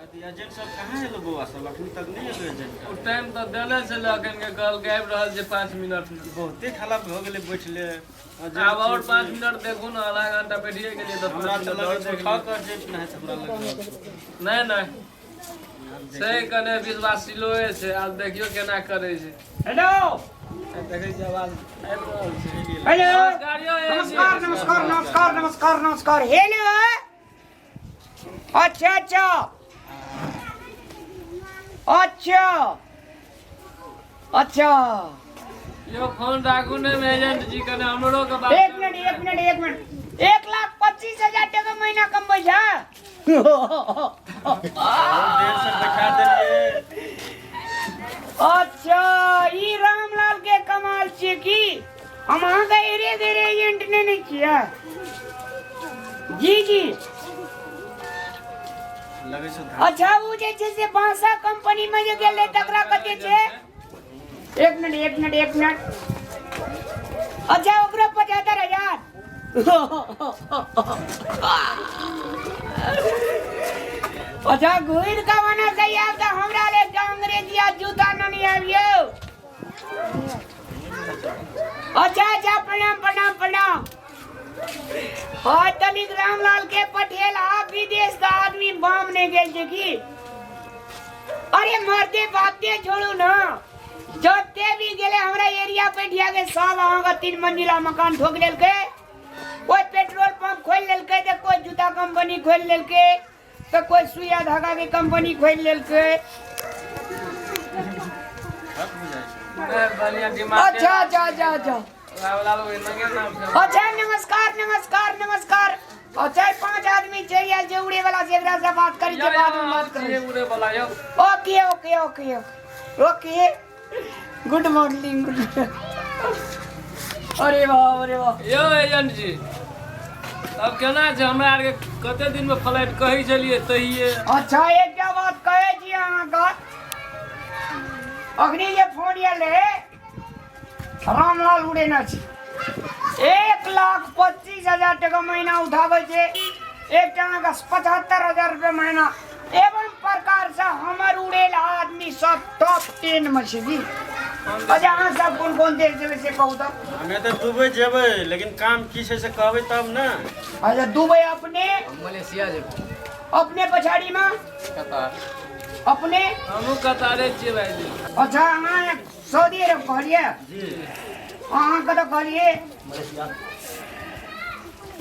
Agent सब कहाँ एलो बौआ सब अखन तक नहि एलो एजेंट ओ टाइम तऽ देने छलै अखन के कहलकै आबि रहल छै 5 मिनट मे। बहुते खराब भऽ गेलै बैठले। आब आओर 5 मिनट देखू ने, आधा घंटा बैठिए गेलियै तऽ हमरा 5 तऽ मिनट लगै आओर छै देख ठक लियौ। अर्जेंट नहि छै हमरा लग रहल छै। नहि नहि, छै कने विश्वासिलोए छै। आब देखियौ केना करै छै। हेलो। देखै छियै, आवाज आबि रहल छै। हेलो। नमस्कार यौ एजेंट। नमस्कार, नमस्कार, नमस्कार, नमस्कार, नमस्कार। हेलो। अच्छा अच्छा अच्छा अच्छा। यौ, फोन राखू ने एजेंट जी, कने हमरो के बात। एक मिनट, एक मिनट, एक मिनट। 1,25,000 टका महीना कमबै छै? बहुत देर से बैठा देलियै। अच्छा, ई रामलाल के कमाल छियै की? हम अहाँके एरे गेरे एजेंट नहि ने छियै। जी जी। लगै छै। अच्छा, ओ जे छै से बांसा कंपनी में जे गेल रहै, तकरा कते छै? एक मिनट, एक मिनट, एक मिनट। अच्छा, ओकरो 75,000। अच्छा, घुरि कऽ बना सही आयल तऽ हमरा ले एकटा अंग्रेजिया जूता ननी आबियौ। अच्छा अच्छा, प्रणाम, प्रणाम, प्रणाम। हाँ, तनिक रामलाल के पटेल आ विदेश का आदमी बाम नहीं गेल छै की? अरे मरते बाते छोड़ू ना, जते भी गेले हमरा एरिया पेठिया के, सब अहाँके 3 मंजिला मकान ठोक लेलकै। कोई पेट्रोल पंप खोलि लेलकै तऽ कोई जूता कंपनी खोलि लेलकै तऽ कोई सुइया धागा के कंपनी खोलि लेलकै। बढ़िया दिमाग। अच्छा अच्छा अच्छा अच्छा। वाला लोग नगे नाम से। अच्छा, नमस्कार, नमस्कार, नमस्कार। और चार पांच आदमी चलि आयल छै उड़े वाला से, एकरा से बात करी के बाद में बात करी। उड़े वाला यौ। Okay okay okay okay, good morning, good. अरे वाह, अरे वाह। यौ एजेंट जी, तब केना छै? हमरा आरके कते दिन में फ्लाइट कहै छलियै तहिये? अच्छा, एकटा बात कहै छी अहाँके। अखनी जे फोन आयल रहै, रामलाल उड़ेने छै, 1,25,000 टका महीना उठाबै छै। एकटा अहाँके 75,000 रुपया महीना। एवं प्रकार से हमर उड़ेल आदमी सब टॉप 10 में छै जी। अच्छा, अहाँ सब कोन कोन देश जेबै से कहू तऽ। हमे तऽ दुबई जेबै, लेकिन काम की छै से कहबै तब ने। अच्छा, दुबई। अपने? मलेशिया जेबै। अपने पछाड़ीमे? कतार। अपने? हमहूँ कतारे छियै भाईजी। अच्छा, अहाँ सऊदी अरब कहलियै? जी। अहाँ कतऽ कहलियै?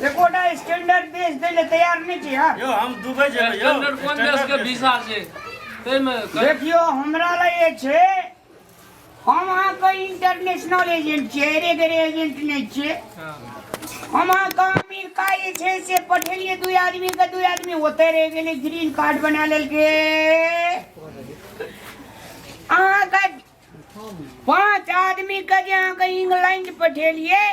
एकोटा स्टैंडर्ड देश दै लए तैयार नहि छी हँ। यौ, हम दुबई जेबै यौ। स्टैंडर्ड कोन देश के वीसा छै ताहिमे? देखियौ, हमरा लए जे छै, हम अहाँके इंटरनेशनल एजेंट छियै, एरे गेरे एजेंट नहि छियै। हम अहाँके अमेरिका जे छै से पठेलियै दू आदमीके, दू आदमी ओतहि रहि गेलै, ग्रीन कार्ड बना लेलकै। अहाँके पाँच आदमीके जे अहाँके इंग्लैंड पठेलियै,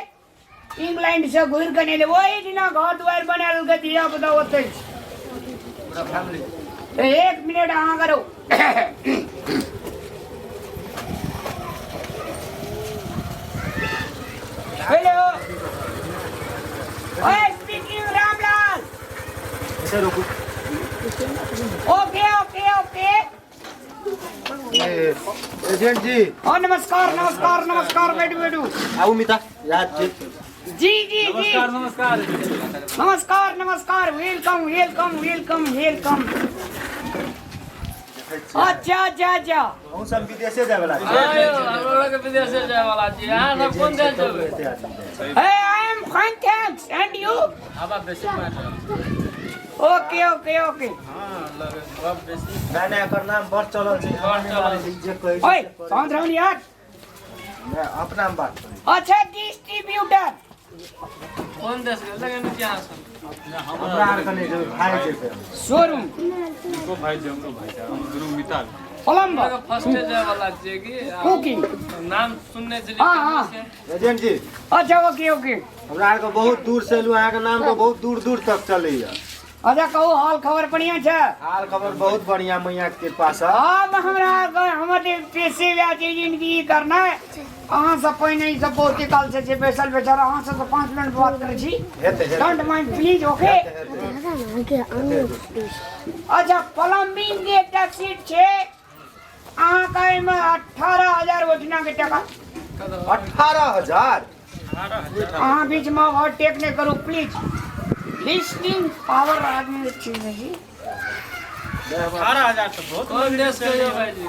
इंग्लैंड से घुरि कऽ नहि एलै। ओहि दिना घर दुआरि बना लेलकै, धिया पुता ओतहि छै। एक मिनट अहाँ करू। Hello, speaking Ramlal. Okay okay okay. Agent जी। हाँ, नमस्कार, नमस्कार, नमस्कार। बैठू, बैठू। आउ मिता, याद छी। जी जी जी। नमस्कार, नमस्कार। नमस्कार, नमस्कार। Welcome, welcome, welcome, welcome. अच्छा अच्छा अच्छा। अहूँ सब विदेशे जाय वाला छी? हाँ यौ, हमरो के विदेशे जाय वाला छी। अहाँ सब कोन देश जेबै? Hey, I am fine, thanks, and you? हवा बेसी मारि रहल छै। Okay okay okay. हँ, लगे गप बेसी। नहि नहि, एकर नाम बड़ चलल छै। बड़ चलल छै। जे कहै छै ओए से करै। शांत रहू यार। नहि, अपना मे बात करै। अच्छा, डिस्ट्रीब्यूटर। कोन देश गेल लेकिन की अहाँ सब? हमरा आर के नहि जेबै, भाय जेबै। शोरूम। इनको भाई छै, हमरो भाई छै, हम दुनू मिताल। प्लम्बर। फर्स्टे जाय वाला छियै की? कुकिंग। नाम सुनने छलियै। हाँ, हाँ। एजेंट जी। अच्छा, ओके ओके। हमरा आरके बहुत दूर से एलहुँ, अहाँके नाम तऽ बहुत दूर दूर तक चलैया। अच्छा कहू, हाल खबर बढ़िया छै? हाल खबर बहुत बढ़िया, मैया के कृपा से। आब हमरा हमर जे पेशे वएह छै जिनगी ई करनाइ। अहाँ सब पहिने ई सब बहुते काल से छै बैसल बैसल, अहाँ सब 5 मिनट बात करै छी। हेतै हेतै। Don't mind please, okay. अच्छा, प्लम्बिंग के एकटा सीट छै अहाँके, एहिमे 18,000 ओहिठिना के टका। 18,000? अहाँ बीचमे ओवरटेक नहि करू प्लीज। लिसनिंग पावर आदमी के चीज नहीं। 18,000 तऽ बहुत। कोन देश के यौ भाईजी?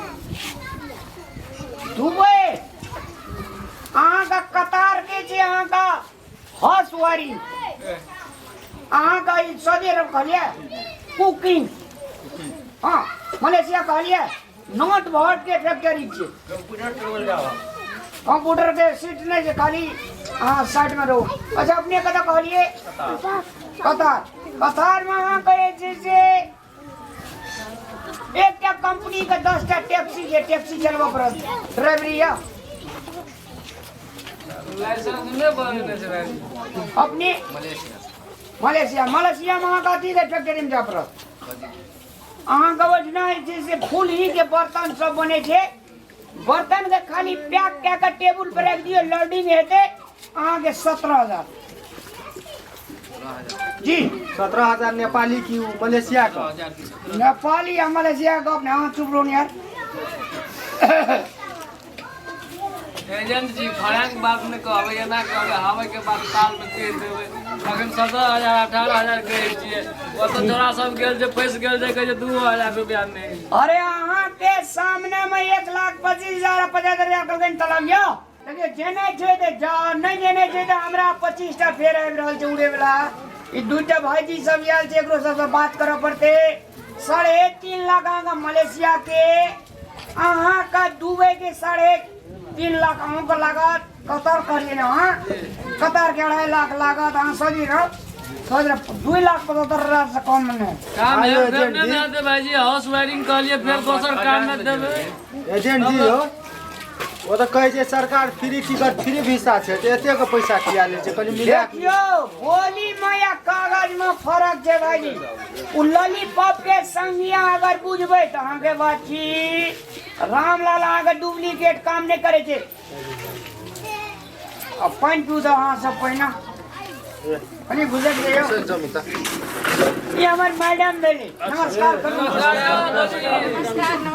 दुबई अहाँके, कतार के छै अहाँके हॉर्स वारिंग, अहाँके ई सऊदी अरब कहलियै कुकिंग, हाँ मलेशिया कहलियै नोट भोट के फैक्ट्री छै। कंप्यूटर के सीट नहीं छै, खाली अहाँ साइड में रहू। अच्छा, अपने कतऽ कहलियै? कतार। कतार में अहाँ कहै छै से एकटा कंपनी के 10टा टैक्सी छै, टैक्सी चलबऽ पड़त, ड्राइवरी यऽ। लाइसेंस नहि बनेने छै भाईजी। अपने? मलेशिया। मलेशिया। मलेशिया में अहाँके अथी के फैक्ट्री में जाय पड़त। अहाँके ओहिठिना जे छै से फूलही के बर्तन सब बनै छै। बर्तन के खाली पैक कए के टेबुल पर राखि दियौ, लोडिंग हेतै। अहाँके 17,000 जी। 17,000 नेपाली की उ मलेशिया के? नेपाली आ मलेशिया के गप नहि, अहाँ चुप रहू ने यार। एजेंट जी, फरांक बात नहि कहबै, एना कहबै, हवे के बात ताल में कहि देबै। अखन 17,000 18,000 कहै छियै, ओतऽ तोरा सब गेल जे फँसि गेल जे कहै छै 2,000 रुपया नहि। अरे, अहाँके सामने में 1,25,000 50,000 कहलखिन तलब यौ। देखियौ, जेने छै तऽ जा, नहि जेने छै तऽ हमरा 25टा फेर आबि रहल छै उड़े वाला। ई दूटा भाईजी सब आयल छै, एकरो सबसँ बात करऽ पड़तै। 3.5 लाख अहाँके मलेशिया के, अहाँके दुबई के 3.5 लाख अहूँके लागत। कतर करिए ने अहाँ, कतर के 2.5 लाख लागत। अहाँ सऊदी अरब, सऊदी अरब 2,75,000 से कम नहि। काम आयो है फेर एजेंट नहि जी। दे देबै भाईजी, हाउस वायरिंग कहलियै, फेर दोसर काम मे देबै। एजेंट जी हो, ओ तऽ कहै छै सरकार फ्री टिकट फ्री वीसा छै, तऽ एतेक पैसा किया लै छै? कनि मिला के। देखियौ, बोली में या कागज में फर्क छै भाईजी। उ लॉलीपॉप के संज्ञा अगर बुझबै तऽ अहाँके बात छी। रामलाल अहाँके डुप्लीकेट काम नहि करै छै। आ पानि पीउ तऽ अहाँ सब पहिने कनि गुजर जइयौ। ई हमर मैडम भेलै, नमस्कार करू।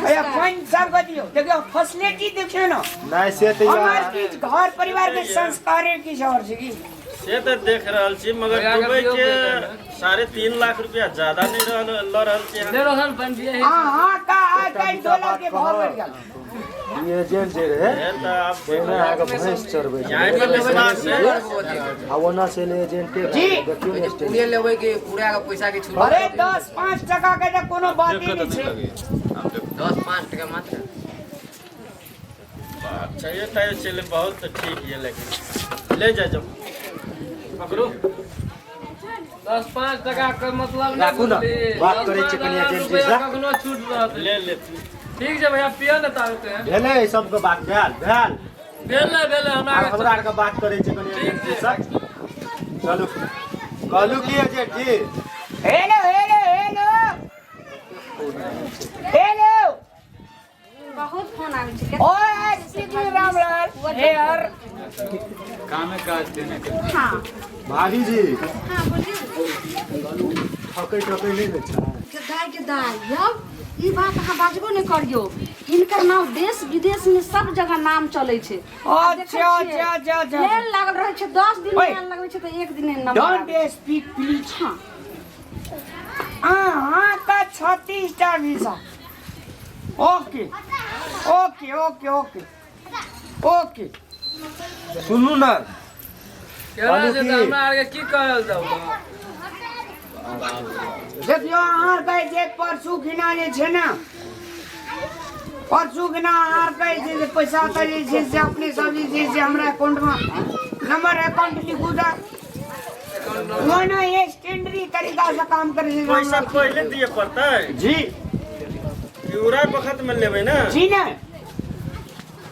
अरे, पानि सबके दियौ। देखियौ, फैसिलिटी देखियौ ने। नहि, से तऽ हमर यार किछु घर परिवार के संस्कारे किछु आओर छै की। से तऽ देख रहल छी, मगर भैया के दुबई दियौ के बेटा। 3.5 लाख रुपया ज्यादा नहीं रहल लऽ रहल छी अहाँ? दे रहल पानि पियै। अहाँके आइ काल्हि डॉलर के भाव बढ़ि गेल। ई एजेंट जे रहै, हे तऽ आब पहिने अहाँके भैंस चरबै छै। यहाँ पर विश्वास है। आ ओना से एलै एजेंटे। जी। देखियौ ने स्टेज। पूरे लेबै कि पूरा के पैसा के छूट? अरे, 10 5 टका के तऽ कोनो बाते नहि छै। 10 5 टका मात्र। चाहिए तो चले, बहुत तो ठीक है, लेकिन ले जा जाओ। पकड़ू, 10 5 टका के मतलब नहि। राखू ने, बुझली। बात 10 करै छी 5 कनि हजार एजेंट जी रुपया से। कखनो छूट रहत। ले ले। ठीक छै भैया, पिय ने ताबे। भेलै ई सबके बात भेल भेल? भेलै भेलै। आब हमरा हमरा आरके बात करै छी कनि एजेंट जी से। चलू, कहलू की agent ji? Hello hello hello hello. बहुत फोन आबै छै। ओए, स्पीकिंग रामलाल हेयर। कामे काज देने के। हाँ। भाभी जी। हाँ, बोलियौ। ठकै ठकै नहि ने छै? के दाय के दाय, यौ, ई बात अहाँ बाजबो नहि करियौ। हिनकर नाम देश विदेश में सब जगह नाम चलै छै। आ देखै अच्छा, छियै, अच्छा, अच्छा, अच्छा। लाइन लागल रहै छै, 10 दिन ओए। लाइन लगबै छै तऽ एक दिन नंबर don't आबै छै। Speak please. हाँ। अहाँके 36टा visa. Okay okay okay okay okay. सुनू ने। केना छै कहलू तऽ की? हमरा आरके की करल जाउ? देखियौ, अहाँ कहै छै परसू खिना जे छै ने, परसू खिना अहाँ कहै छै जे पैसा तऽ जे छै से अपने सब जे छै से हमरा अकाउंटमे नंबर अकाउंट लिखू तऽ ओना स्टैंडर्ड तरीका से काम करै छै। पैसा पहिले दिए पड़तै? जी। कि उड़ा वक्त में लेबै ने? जी ने।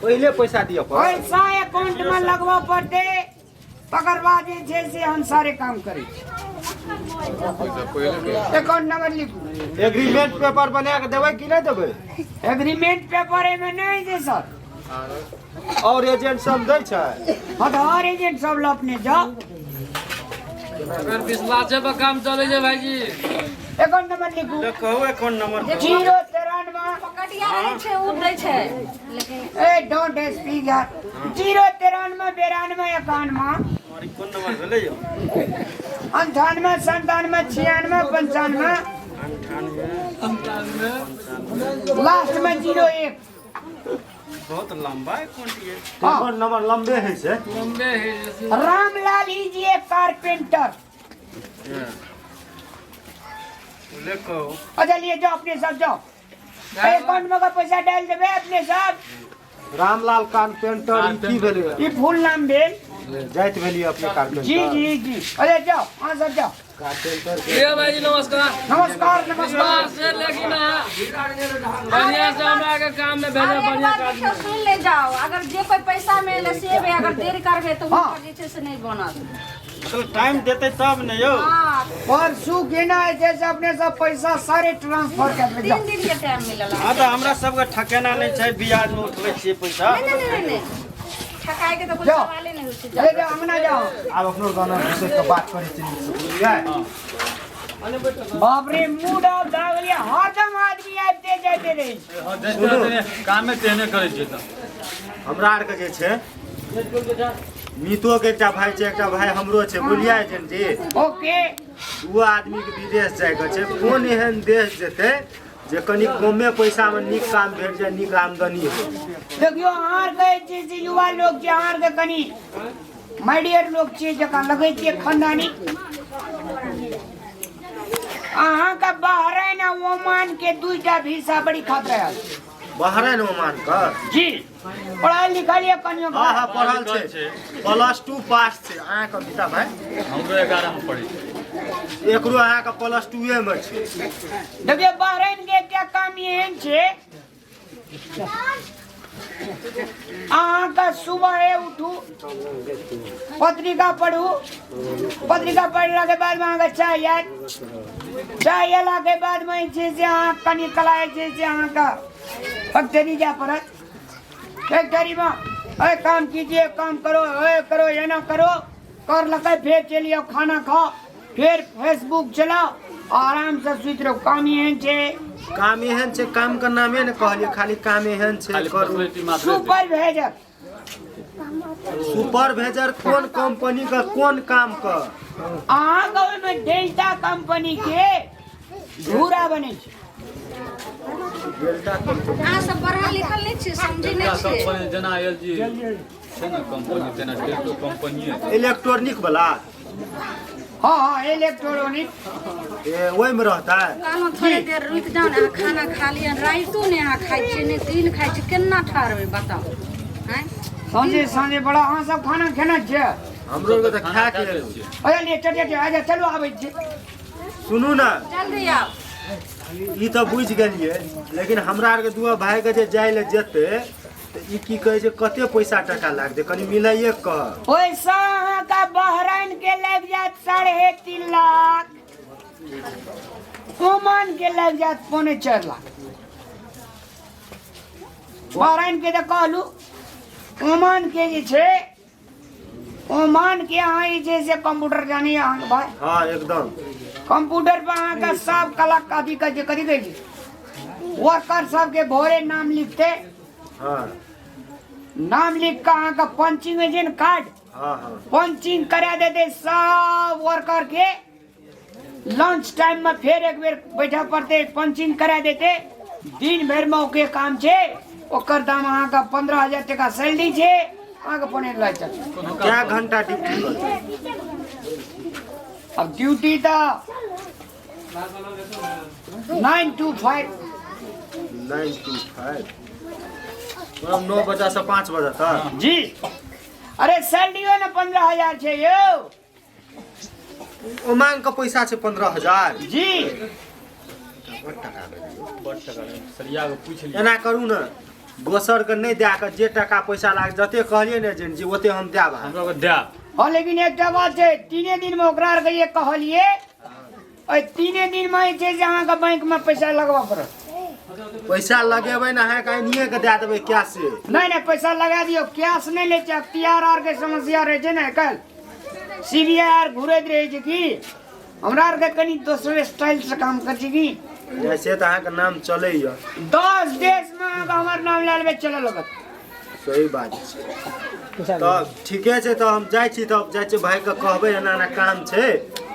पहिले पैसा दिअ पड़त। पैसा अकाउंट में लगबऽ पड़तै, तकर बाद जे छै से हम सारे काम करै छी। अकाउंट नंबर लिखू। एग्रीमेंट पेपर बना के देबै कि नहि देबै? एग्रीमेंट पेपर एहिमे नहि छै सर। और एजेंट सब दै छै? हाँ तऽ और एजेंट सब लऽ अपने जाओ। अगर विश्वासे पर काम चलै छै भाईजी। अकाउंट नंबर लिखू। तऽ कहू अकाउंट नंबर। 093। पकटिया रहै छै ओ दै छै लेकिन ए don't speak यार। 093 92 91 हमारी कोन नंबर भेलै यौ? 98 97 96 95 98 लास्ट में 01। बहुत लंबा अकाउंट ये। हाँ। अकाउंट नंबर लंबे होइ छै। लंबे है जैसे। Ramlal is a carpenter. ले कहू। अच्छा लिए जाओ अपने सब जाओ। अकाउंट में का पैसा डाल देबे अपने सब। रामलाल कारपेंटर ई की भेलै? ई फुल नाम भेल। जाइत भेलियै अपने कारपेंटर? जी जी जी। अरे जाओ अहाँ सब जाओ। कारपेंटर ये भाईजी नमस्कार। नमस्कार नमस्कार। विश्वास से लेकिन अहाँ बढ़िया से हमरा के काम में भेजा आब एक बढ़िया बार काज देखियौ सुनि ले जाओ, अगर जे कोई पैसा में एलै से एबै, अगर देरी करबै तऽ हाँ। हुनकर जे छै से नहि बनत। मतलब टाइम देते तब ने यौ। हाँ। परसू केना जे छै से अपने सब पैसा सारे ट्रांसफर कर देबै। 3 दिन के टाइम मिलल। हाँ तऽ हमरा सबके ठकेना नहि छै, ब्याज में उठबै छियै पैसा। नहि नहि नहि नहि ठकाय के तऽ कोई जाओ। सवाले नहि होइ छै। अरे जाओ अंगना जाओ। आब अपनो गाना घुसि के बात करै छी नीक से, बुझलियै? बाप रे मूड ऑफ भए गेलियै, हरदम आदमी आबिते जाइते रहै छै। हँ, जैते तेने कामे तेहने करै छियै तऽ। हमरा आरके जे छै मीतो के एकटा भाई छै, एकटा भाई हमरो छै, बुझलियै एजेंट जी? ओके। ओ आदमी के विदेश जायके छै, कोन एहन देश जेतै जे कनि कमे पैसा में नीक काम भेट जाय, नीक आमदनी हो? देखियौ अहाँ आरके जे छै युवा लोग छै, अहाँ आरके कनि माय डियर लोग छियै जकाँ लगै छियै खानदानी। अहाँके बहरैन आ ओमान के 2टा वीसा बड़ी खतरा है। बहरैन ओमान के? जी पढ़ल लिखल ये कनियो? हाँ हाँ पढ़ल छै, +2 पास छै। अहाँके मिता भाई? हमरो 11 में पढ़ै छै। एकरो अहाँके +2 में छै। देखियौ बहरैन के एकटा काम एहन छै, अहाँके सुबह उठू, पत्रिका पढ़ू, पत्रिका पढ़ला के बाद में अहाँके चाय आयत, चाय अयला के बाद में जे छै से अहाँ कनि कला जे छै से अहाँके फैक्ट्री जाय पड़त। फैक्ट्री में अरे काम कीजिए, काम करो, ए करो, एना करो, कर लकै फेर चलि आउ, खाना खाओ, फेर फेसबुक चलाओ, आराम से सुति रहू। काम एहन छै। काम एहन छै, काम के नामे ने कहलियै, खाली काम एहन छै खाली करू। फैसिलिटी मात्र देतै। सुपरवाइजर। सुपरवाइजर कोन कंपनी के, कोन काम के? अहाँके ओहिमे डेल्टा कंपनी के धूरा बनै छै। Delta company. अहाँ सब पढ़ल लिखल नहि छियै, समझै नहि डेल्टा छियै। कंपनी जेना एल जी छै ने कंपनी, तेना डेल्टो कंपनी है। इलेक्ट्रॉनिक वाला? हाँ हाँ इलेक्ट्रॉनिक। ए ओहिमे रहतै? कहलहुँ थोड़े देर रुकि जाउ ने, अहाँ खाना खा लिअ। रातिओ नहि अहाँ खाइ छियै, नहि दिन खाइ छियै, केना ठहरबै बताउ? आँय साँझे साँझे बड़ा अहाँ सब खाना खेना छियै? हमरो आरके तऽ खा के एलहुँ। अच्छा लिए चलिए चलिए, अच्छा चलू आबै छी। सुनू ने, जल्दी आउ। ई तऽ बुझि गेलियै, लेकिन हमरा आरके दू भाई के जे जाय लए जेतै तऽ ई की कहै छै, कते पैसा टका लागतै, कनि मिलाइए कह। पैसा अहाँके बहराइन के लागि जायत 3.5 लाख, ओमान के लागि जायत 3.75 लाख। बहराइन के तऽ कहलू, ओमान के जे छै, ओमान के अहाँ जे छै से कंप्यूटर जानी अहाँके भाई? हाँ एकदम। कंप्यूटर पर अहाँके सब कला अथी कहै छै, कथी कहै छै, वर्कर सबके भोरे नाम लिखते। हाँ। नाम लिख कऽ अहाँके पंचिंग होइ छै ने कार्ड? हाँ हाँ। पंचिंग करा देते सब वर्कर के। लंच टाइम में फेर एक बेर बैठे पड़ते, पंचिंग करा देते। दिन भरि में ओके काम छै, ओकर दाम अहाँके 15,000 टका सैलरी छै, अहाँके 0.75 लाख चलत। कै घंटा ड्यूटी करतै? अब ड्यूटी तऽ 9 to 5। 9 to 5, मतलब 9 बजे से 5 बजे तक? जी। अरे सैलरी ने 15,000 छै यौ। ओमान के पैसा छै 15,000? जी। बड़ टका भेलै। बड़ टका सरिया के पूछि लिअ। एना करू ने, दोसर के नहि दए के जे टका पैसा लाग जते कहलियै ने एजेंट जी, ओते हम देब अहाँके। हमरा के देब। हाँ लेकिन एकटा बात छै, 3 दिन में ओकरा आरके ये कहलिए एहि 3 दिन में जे छै से अहाँके बैंक में पैसा लगबऽ पड़त। पैसा लगेबै ने अहाँके आनिए के दए देबै कैशे। नहीं नहीं, पैसा लगा दियौ, कैश नहीं लै छै। अख्तियार आर के समस्या रहै छै ने, काल्हि सीबीआई आर घुरैत रहै छै की। हमरा आर के कनि दोसर स्टाइल से काम करै छी की। से तऽ अहाँके नाम चलैया। 10 देश में अहाँके हमर नाम लए लेबै चलऽ लगत। सही बात छै। तब ठीके छै, तऽ हम जाइ छी, तब जाइ छी भाइके कहबै एना एना काम छै,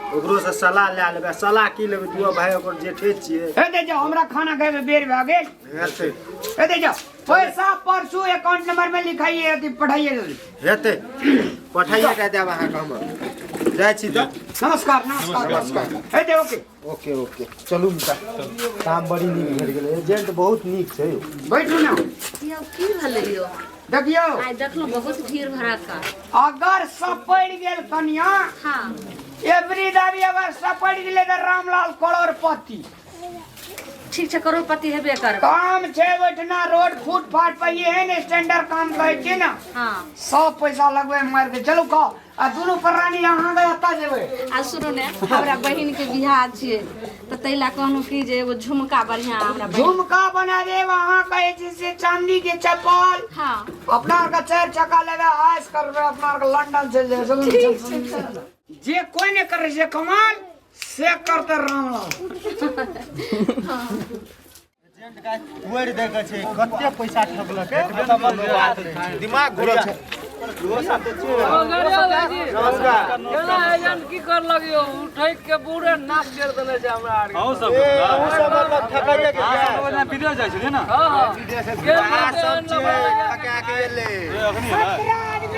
ओकरोसँ सलाह लए लेबै। सलाह की लेबै, दुआ भाइ ओकर जेठे छियै। हे दे जाओ, हमरा खाना खाइमे बेर भए गेल। हेतै। हे दे जाओ, पैसा परसू अकाउंट नंबर में लिखाइए, अथी पठाइए जल्दी। हेतै, पठाइए दए देब अहाँके हम। जाइ छी तऽ। नमस्कार नमस्कार नमस्कार। हे दे, ओके ओके ओके। चलू मिता, काम बड़ी नीक भेट गेलै। एजेंट बहुत नीक छै। बैठू ना। यौ की भेलै यौ? देखियौ, आइ देखलहुँ बहुत भीड़ भड़क्का। अगर सपड़ि गेल कनिया, हाँ, एवरी दाबी अगर सपड़ि गेलै तऽ रामलाल करोड़पति। ठीक छै, करोड़पति हेबे करबै। काम छै ओहिठिना रोड फुटपाथ पर एहन स्टैंडर्ड काम कहै छियै ने, हाँ, सब पैसा लगबै मारि दे। चलू खाओ, आ दुनू प्राणी अहाँ एतऽ जेबै। आ सुनू ने, हमरा बहिन के बियाह छियै तऽ ताहि लए कहलहुँ कि जे एगो झुमका बढ़िआँ हमरा बहिन। झुमका बना देब अहाँ, कहै छी से चांदी के चप्पल। हाँ, अपना आरके 4 चक्का लेबै, आइस करबै, अपना आरके लंडन चलि जेबै। चलू, जे कोइ नहि करै छै कमाल से करतै रामलाल। तोड़ि दै के छै, कते पैसा ठकलकै, दिमाग घुरल छै। नमस्कार। केना एजेंट की करलक यौ? उठैक के पूरे नाक जड़ देने छै हमरा आर के। अहूँ सब ए, अहूँ सब मतलब ठकैये के अहाँ छै। सब ओना विदेश जाइ छलियै ने? हाँ हाँ, गेल अहाँ रहतै सब एहन छियै लफड़ा। ठका के एलै। अखनी है।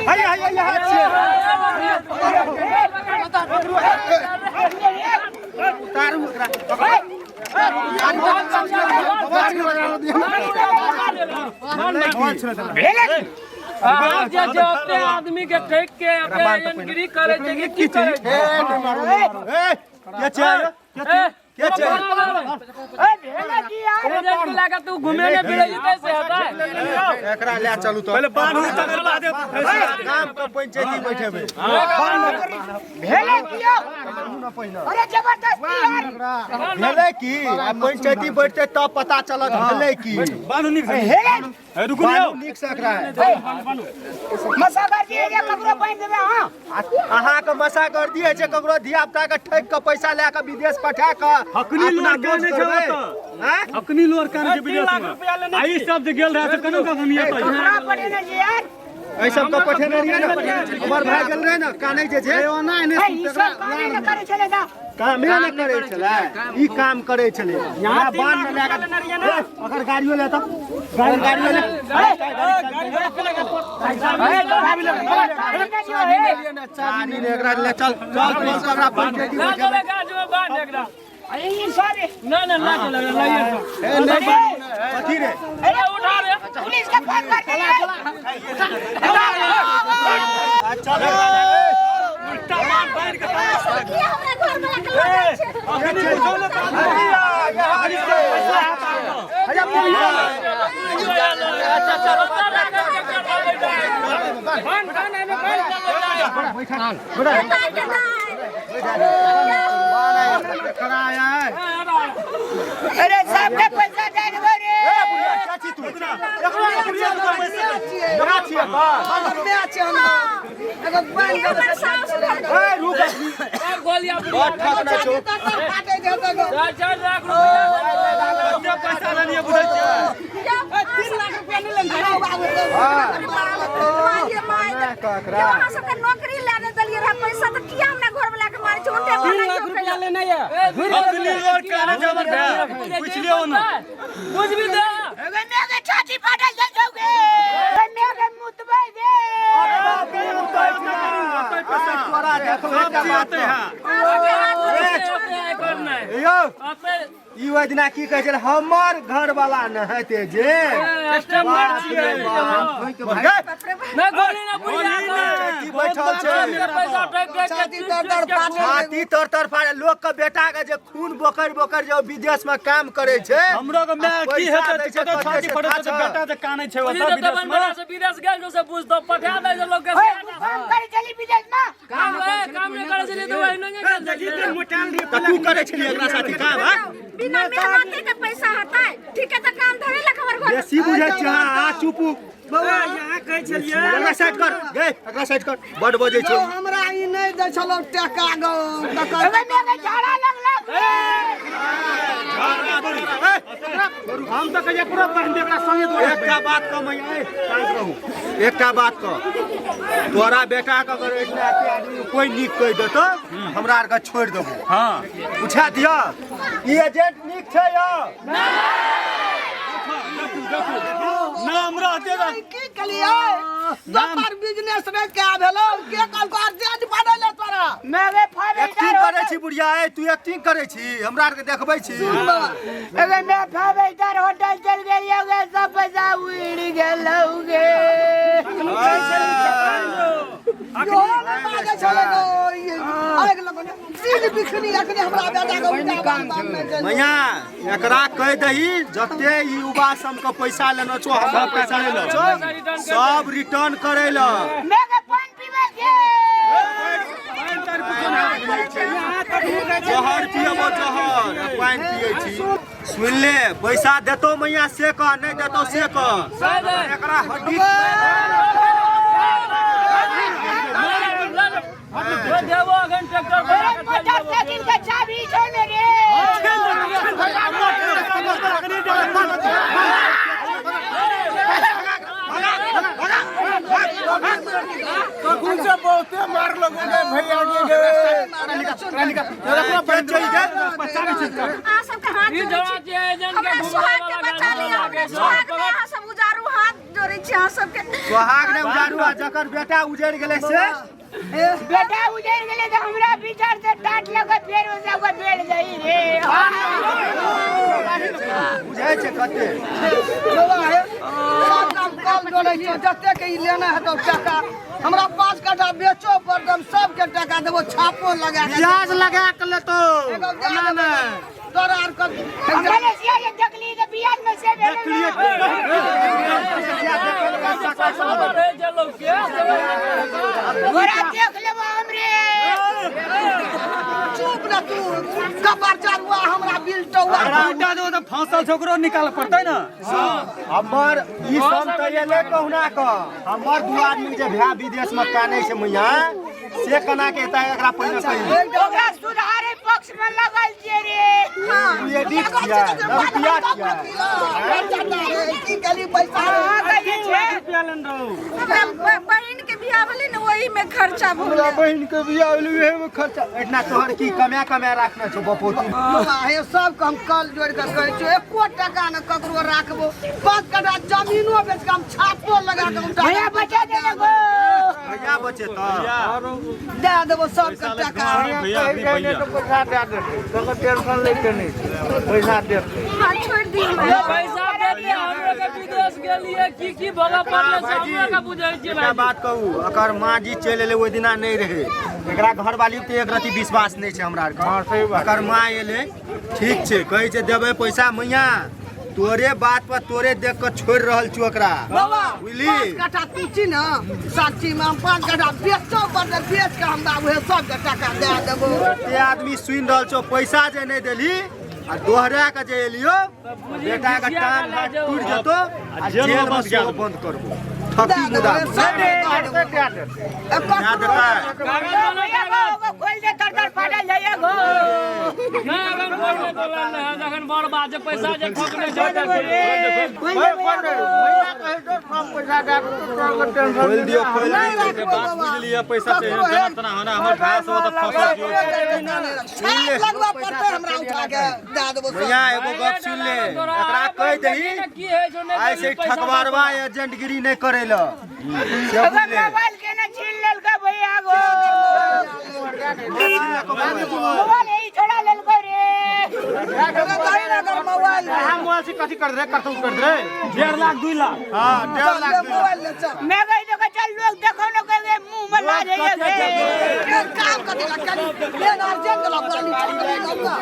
हाय हाय हाय हाय छियै। उतारू ओकरा। अहाँ जे छै ओते आदमी के ठकि के अपने एजेंटगिरी करै छै कि की करै छै? ए, के छै? ए, के छै? ए भेलै की यार? एजेंट के लए के तू घुमेने फिरै जेतै से हेतै? एकरा लए चलू तऽ पहिले बान्हू तकर बादे गाम के पंचायती बैठेबै। भेलै की यौ? अरे जबरदस्ती यार। भेलै की? आ पंचायती बैठतै तब पता चलत भेलै की। बान्हू नीक से। हेलै ए, रुकू ने यौ। बान्हू नीक से एकरा। मसागर जी जे ककरो बान्हि देबै अहाँ। अहाँके मसा कर दिए छै, ककरो धिया पुता के ठकि के पैसा लए के विदेश पठा के हकनी अपना लोर मौज काने छै करबै। ओतऽ। आँय? हकनी लोर काने छै विदेश में। आ ई सब जे गेल रहै से केना कऽ हम एतै? ककरा पठेने छी यार? एहि सब के पठेने रहियै ने, हमर भाय गेल रहै ने, कानै जे छै। ए, ई सब कामे ने करै छलै तऽ। कामे ने करै छलै, ई काम करै छलै। यहाँ बांध में लए के अगर गाड़ियो ले तऽ गाड़ियो ले। चाबी ने एकरा ले चल, चल चल एकरा पंचायती लए बैठेबै। चलै गाछ में बान्ह एकरा। ई सब ना ना ना चलै, लइए चल। ए, नहि बान्ह, कथी रे? अरे उठा रे। पुलिस के फोन कर दे। चल की हमरा घर वाला के लऽ जाइ छै? दाइ के दाइ। अरे सबके पैसा दे देबै रे। ई हमर साउस भेल। गोलिया बुढ़िया। 4-4 लाख रुपया। पैसा लेलियै बुझै छियै? 3 लाख रुपया नहि लेने। अहाँ सबके नौकरी लए नहि देलियै रहए पैसा तऽ किया हमरा घर वाला के मारै छै? उल्टे 3 लाख रुपया लेने ये। हकनी लोर काने छै हमर भाय। पुछलियौ ने। बुझबी दे। अरे मेरे छाती फाटल जाइ छौ गे। अरे मेरे मुतबै गे। तोरा देखो एकटा बात ओते करनाइ। यौ, ओते ई ओहि ओहि दिना की कहै छलै हमर घर वाला न हेतै जे कस्टमर छियै। गै, नहि गोली ना बुढ़िया की बैठल छै पैसा ठकि ठकि के छाती तर तर फाटल। छाती तर तर फाड़े लोक के बेटा के जे खून बोकर बोकर जे विदेश में काम करे छै हमरो के माय की पैसा हेतै दै छै, कतौ छाती कतौ फटै छै छै। बेटा जे कानै छै बुझी ओतऽ तऽ विदेश तबन में बड़ा से विदेश गेल जो से बुझतो पठा दै छै लोक के ओए, तू काम करे चली विदेश में काम काम नहि करै छलियै तऽ ओहिना नहि गेल छलियै। तऽ तू करे छली एकरा साथे काम हां बिना मेहनते के पैसा हतै ठीक है तऽ काम धरे लक हमर घर बेसी बुझै छै हां चुप बौआ यहाँ कहै छलियै एकरा साइड कर गे एकरा साइड कर बड बजै छौ हमरा ई नहि दै छलौ टका गौ तकर अबे मेरे झाड़ा लगलक हम तऽ कहिया पूरा बहन एकरा संगे एकटा बात कह मैया ए, शांत रहू एकटा बात कह तोरा बेटा के अगर एहिठिना एते आदमी के कोई नीक कहि देतौ हमरा आरके छोड़ि देबो हाँ पूछा दिअ ई एजेंट नीक छै यौ नाम रहते रह की कलियै दोसर बिजनेस रे क्या भेलो के कहलको अर्जेंट पड़ल तोरा मेरे फाइव एक्टिंग स्टार करै छी बुढ़िया ए तू एक्टिंग करै छी हमरा आरके देखबै छी अबे मैं फाइव स्टार होटल चल गेलियै गे सब पैसा उड़ गेलौ गे यो ने मांगे छले गो ई आग लगो दिल बिखनी अखने हमरा बेटा के उठा बाप में चल मैया एकरा कहि दही जते ई युवा सबके पैसा लेना छौ हमरा पैसा लेना छौ सब रिटर्न करै ल मेरे पान पीबै गे जहर पियबो जहर आ पानि पियै छी सुनि ले पैसा देतौ मैया से कह नहि देतौ से कह एकरा हड्डी देबो अखन ट्रैक्टर पर अरे मोटरसाइकिल के चाबी छौ ने रे तखन से बहुते मार लगो गे भैया के गे चलि गेल अहाँ सबके हाथ ई जोड़ै जरा छी जे एजेंट के हमरा घुमबै सुहाग के वाला बचा गाड़ी लिअ हमरा लागे छै। सुहाग ने अहाँ सब उजारू हाथ जोड़ै छी अहाँ सबके सोहाग ने उजाड़ू आ जकर बेटा उजड़ि गेलै से बेटा उजड़ गेलै तऽ हमरा विचार से टाट लगे फेर ओ सब बेल जाई रे बुझै छै कते बाबा हे सब काम कल जोड़ै छौ जते के ई लेना हेतौ टका हमरा 5 कट्ठा बेचो पड़तम सबके टका देबो छापो लगा के ब्याज लगा के लेतो एगो दए देबो। तोरा आर के मलेशिया जे देखली तऽ बियाज में से भेलै ने। रहै छै लोक के तोरा देख लेबो हमरे चुप न तू कपार चारुआ हमरा बिल टौआ दूटा जो तऽ फंसल छै ओकरो निकालऽ पड़तै ने हमर ई सब तऽ एलै कहुना कऽ हमर दू आदमी जे भाय विदेश में कानै छै मैया से केना के एतै एकरा पहिने कही ओकरा सुधारे पक्ष में लगल छियै रे लेडीज छियै रुपया छियै की कली पैसा अहाँ के जे छै हमरा बहिन के बियाह भेलै ने ओही में खर्चा भऽ हमरा गेल बहिन के बियाह भेलै उहे में खर्चा एतना तोहर की कमा कमा राखने छौ बपौती बाबा हे सबके हम कल जोड़ि कऽ कहै छियौ एको टका ने ककरो राखबो 5 कट्ठा जमीनो बेच कऽ हम छापो लगा कऽ उठा भैया बचा देने गो भैया बचेतऽ दए देबो सबके टका भैया अपने भैया हाँ छोड़ि दियौ हमरा। पैसा दे दे हमरो के विदेश गेलियै की की भोगऽ पड़लै से हमरो के बुझै छियै एकटा भाईजी बात कहू अकर माँ जी चलि एलै ओहि दिना नहि रहै एकरा घरवाली पे एक रति विश्वास नहि छै हमरा आरके एकर माँ एलै ठीक छै कहै छै देबै पैसा मैया तोरे बात पर तोरे देख कऽ छोड़ि रहल छौ एकरा बाबा बुझली 5 कट्ठा तू छी ने साक्षी में हम 5 कट्ठा बेचो पड़तै बेच कऽ हम बाबू हे सबके टका दए देबो एते आदमी सुनि रहल छौ पैसा जे नहि देलही आ दोहरा के जे एलियो बेटा के टांग हाथ टूटि जेतो आ जेल में जेल में बंद सेहो कए देबो। बंद करबो ठकी दए मुदा देबो सबके दए देबो दए देतै कागज वाला भैया गो कागज ओगो खोल दे तर तर फाटल जाइए गो नहि अखन बोल नहि बोलल नहि है जखन बड़ बात छै पैसा जे ठकने छै खोल दे भैया गो खोलि दियौ खोलि नहि दियौ राखबो बात बाबा बुझि लिअ पैसा छै जेना तेना होना हमर भाय सब ओतऽ फंसल छियौ छाप लगबऽ पड़तै हमरा उठा के दए देबो सब भैया एगो गप सुन ले एकरा कहि दही की होइ छौ नहि आइ से देलही पैसा ठकबारवा एजेंटगिरी नहि करै लए से अगर बुझले मोबाइल के ना छीन लेलकै भैया गो मोबाइल यही छोड़ा लेलकै रे दही ने एकर मोबाइल ले। अहाँ मोबाइल से कथी कर दे करतौ कर दे 1.5 लाख 2 लाख। हां 1.5 चल लाख ले 2 लाख। मोबाइल ले चल। मैं गई तो चल लोग देखो न कहे मुंह में ला जाइए गे। ए, काम कथी ला करी लेन अर्जेंट ला बोली ठकली लौका।